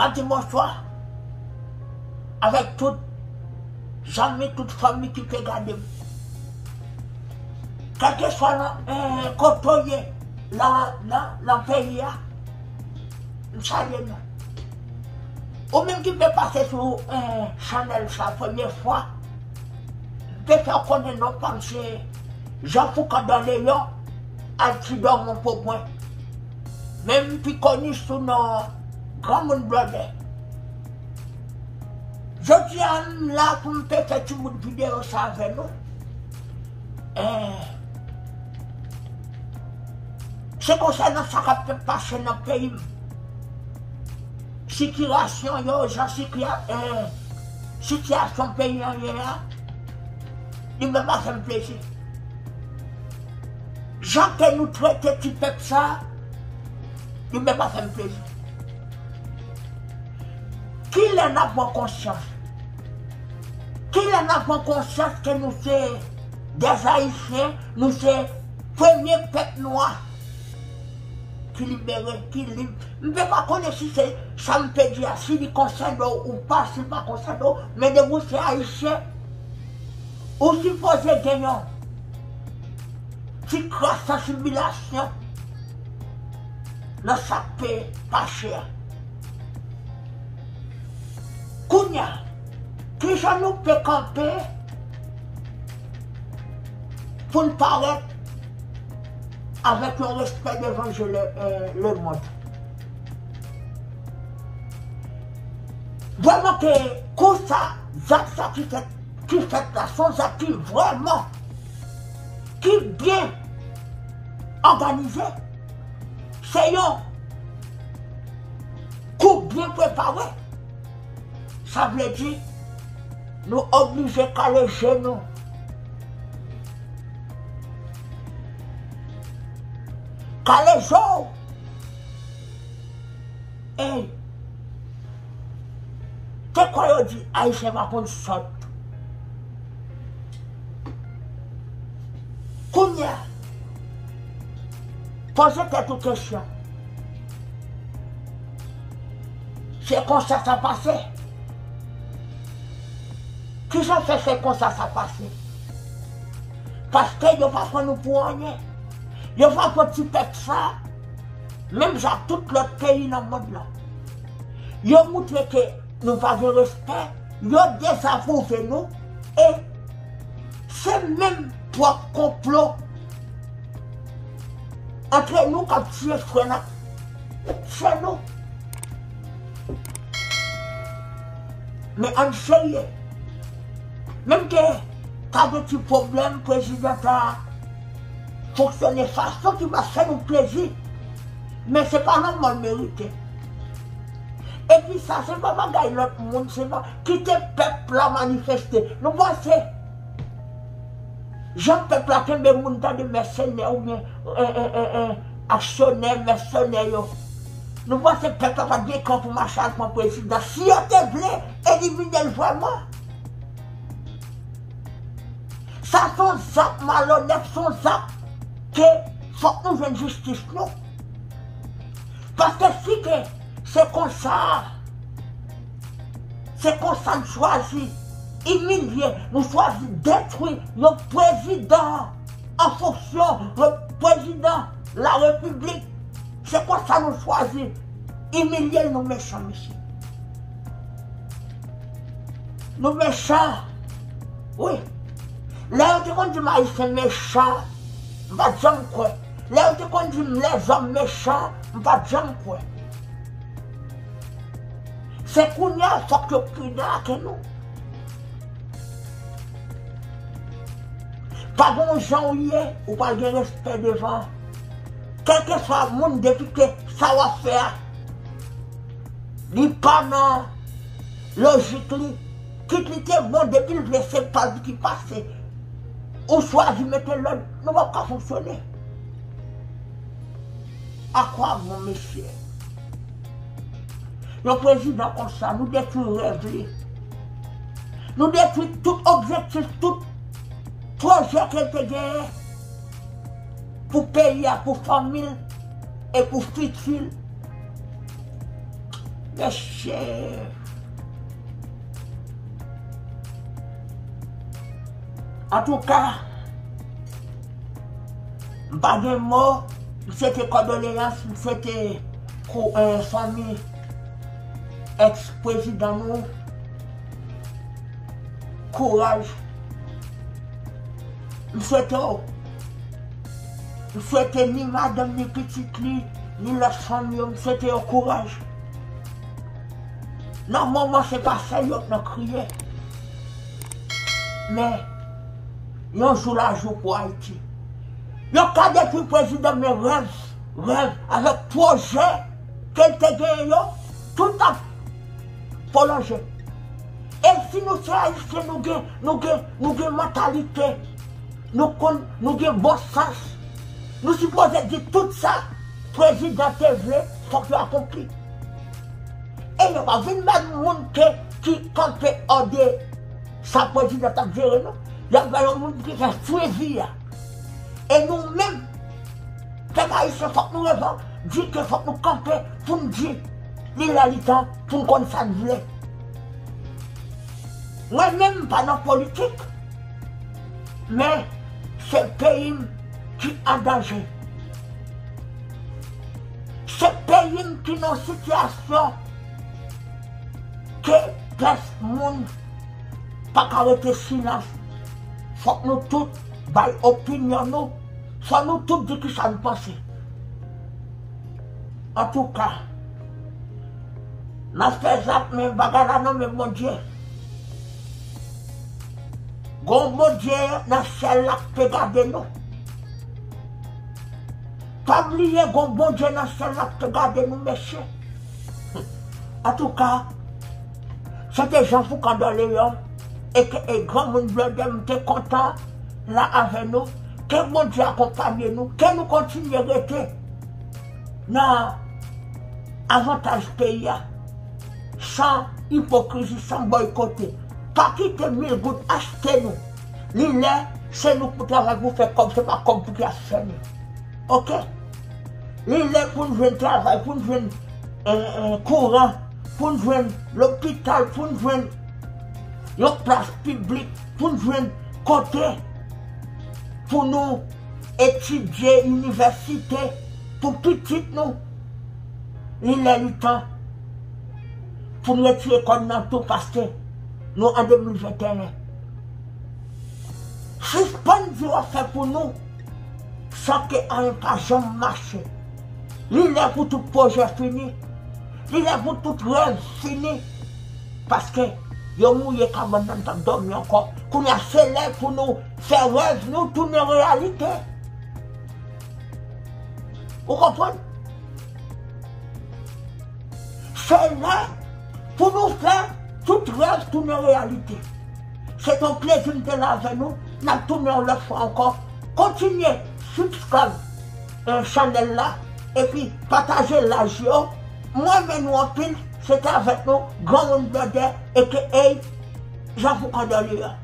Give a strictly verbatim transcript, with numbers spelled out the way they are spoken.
M ap di bonswa avèk tout zanmi, tout fanmi ki te gade m. Kèlkeswa nan, eh, kote w ye nan, nan, nan peyi a, m salye nou. Ou menm ki vle pase sou, eh, chanèl sa premye fwa, m te fè w konnen non pa m se Jean Foucandor Léon, Altidor Mont Paubren. Men m pi koni sou non Granmoun Blòdè. Jodi a, m la pou m te fè timoun videyo sa avè nou. Eh, se konsènan sa k ap pase nan peyi m. Sitirasyon yo, jan sitya-, eh, sitiyasyon peyi an ye a, li menm pa fè m plezi. Jan ke nou trete ti pèp sa, li menm pa fè m plezi. Kilè n ap pran konsyans? Kilè n ap pran konsyans ke nou se dè Ayisyen, nou se premye pèp nwa ki libere, ki lib? M pe pa konnen si se sa m pe di a, si li konsène w ou pa, si l pa konsène w, men depi w se Ayisyen, ou sipoze gen yon ti kras sansibilasyon nan sa k pe pase a. Kounye a, kijan nou pe kanpe pou n parèt avèk yon respè devan je le, eh, lemonn? Vrèman ke kou sa, zak sa ki fèt, ki fèt la, se yon zak ki vrèman, ki byen òganize. Se yon kou byen prepare. Sa vle di, nou oblije kale je nou. Kale je w. Ey, te kwè yo di Ayisyen pa konn sòt. Kounye a, poze tèt ou kesyon. Se konsa sa pase? Kijan fè se konsa sa pase? Paske yo pa pran nou pou anyen. Yo pa pran ti pèp sa, menm jan ak tout lòt peyi nan mond lan. Yo moutre ke nou pa gen respè, yo dezapwouve nou, e se menm pwòp konplo antre nou k ap tiye frè n ak sè nou. Men ann serye. Menm ke ta gen ti pwoblèm, prezidan ta fonksyone fason ki pa fè nou plezi. Men se pa lanmò l merite. Epi sa, se pa bagay lòt moun, se pa kite pèp la manifeste. Nou panse jan pèp la kenbe moun tande mèsenè oubyen, eh, eh, eh, eh, aksyonè, mèsenè yo. Nou panse pèp la pa t gen kan pou mache al pran prezidan? Si yo te vle elimine l vrèman, sa se yon zak malonèt, se yon zak ke fòk nou jwenn jistis nou. Paske si ke se konsa, se konsa n chwazi imilye, nou chwazi detwi yon prezidan an fonksyon, yon prezidan larepiblik. Se konsa nou chwazi imilye l, nou mechan, mesye. Nou mechan. Wi. Lè yo te konn di m Ayisyen mechan, m pa t janm kwè. Lè yo te konn di m lèzòm mechan, m pa t janm kwè. Se kounye a fòk yo pridan ak nou. Pa gen yon jan ou ye, ou pral gen respè devan kèlkeswa moun, depi ke sa w ap fè a, li pa nan lojik li. Kit li te bon, depi l vle se pa l ki pase. Ou chwazi mete lòd, nou p ap ka fonksyone. A kwa bon, mesye? Yon prezidan konsa, nou detwi rèv li. Nou detwi tout objektif, tout pwojè ke l te genyen pou peyi a, pou fanmi l e pou fiti l. Mesye. Antouka, m pa gen mo, m swete kondoleyans, m swete kou, eh, fanmi èks prezidan nou kouraj. M swete w, m swete ni madanm, ni pitit li, ni lòt fanmi yo, m swete yo kouraj. Nan moman se pa sèl yo k nan kriye. Men, yon jou la jou pou Ayiti. Yo ka detwi prezidan, men rèv, rèv, avèk pwojè ke l te genyen yo, tout ap pwolonje. E si nou se Ayisyen, nou gen, nou gen, nou gen mantalite, nou konn, nou gen bon sans, nou sipoze di tout sa prezidan te vle, fòk yo akonpli. E yo pa vin bay moun ke, ki kanpe an de sa prezidan t ap jere, non. Y ap bay yon moun ki fè swivi a. E nou menm, pèp ayisyen, fòk nou leve, di ke fòk nou kanpe pou n di li lè li tan pou n konn sa n vle. Mwen menm, m pa nan politik, men se peyi m ki an danje. Se peyi m ki nan sitiyasyon ke pèsonn pa ka rete silans. Fòk nou tout bay opinyon nou. Fò nou tout di kisa n panse. Antouka, n ap fè zak, men bagay la nan men Bondye. Gon Bondye nan syèl la k pe gade nou. Pa bliye, gon Bondye nan syèl la k pe gade nou, mesye. Antouka, se te Jean Foucan Dorleyon, aka Granmoun Blòdè, m te kontan la avè nou. Ke Bondye akonpanye nou, ke nou kontinye rete nan avantaj peyi a, san ipokrizi, san bòykote. Pa kite mil goud achte nou. Li lè, se nou pou travay pou fè kòb, se pa kòb pou ki ap fè nou. Oke? Li lè pou n jwenn travay, pou n jwenn, eh, eh, kouran, pou n jwenn lopital, pou n jwenn yon plas piblik, pou n jwenn kote pou nou etidye inivèsite pou pitit nou. Li lè li tan pou n retire kò n nan tou, paske nou an de mil venteyen. Sispann di w ap fè pou nou san ke anyen pa janm mache. Li lè pou tout pwojè fini. Li lè pou tout rèv fini. Paske yo mouye kabann nan, n p ap dòmi ankò. Kounye a, se lè pou nou fè rèv nou tounen reyalite. Ou konprann? Se lè pou nou fè tout rèv tounen reyalite. Se yon plezi m te la avè nou. N ap tounen yon lòt fwa ankò. Kontinye subscribe, eh, chanèl la, epi pataje live yo. Mwen renmen nou anpil. Se te avèk nou, Granmoun Blòdè, aka Jean Foucan Dorleyon.